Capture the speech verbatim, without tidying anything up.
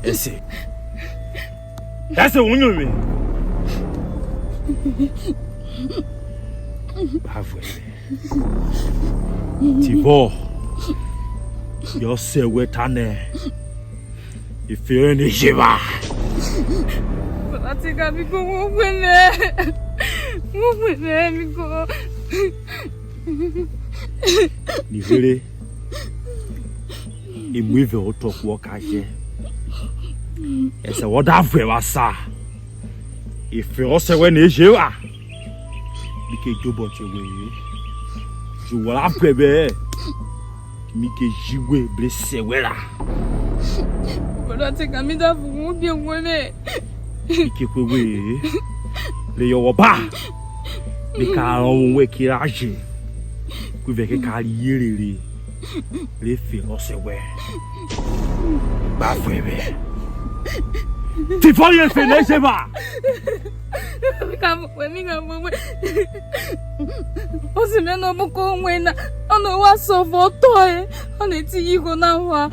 Ẹse. Ẹse wo nyo me. Ba vuẹ vwẹ. Tivọ yọ sẹ wẹ tanẹ, efe rẹ ne je vwa. Baba, te ka mi ko, wo hwe mẹ. Wo hwe mẹ, mi ko. Nighere, emu ivẹ otọ ku ọ ka jẹ. Ẹsẹ wọ da vuẹ vwẹ asan, efe ọsẹ wẹ na eje vwa. Mi ke djobọ te we-e, ju wọ ra bẹbẹ-ẹ, mi ke ji we bre sẹ wẹ ra. Brother, te ka mi da vughe ubiẹnwẹ mẹ. Mi ke hwe we-e, reyọ wọ ba, mi ka rọnvwọn wẹ ke ra je, ku ivẹ ke ka riẹrẹ re, re fe ọsẹ wẹ. Gba vuẹ vwẹ. Tivọ yen efe na eje vwa? Mi ka mu we, mi ka mu we. Ozi mẹ nọ bu ko wẹ na, ọnọ wa sọ vwọ tọ e, ọnọ eti igho na wa.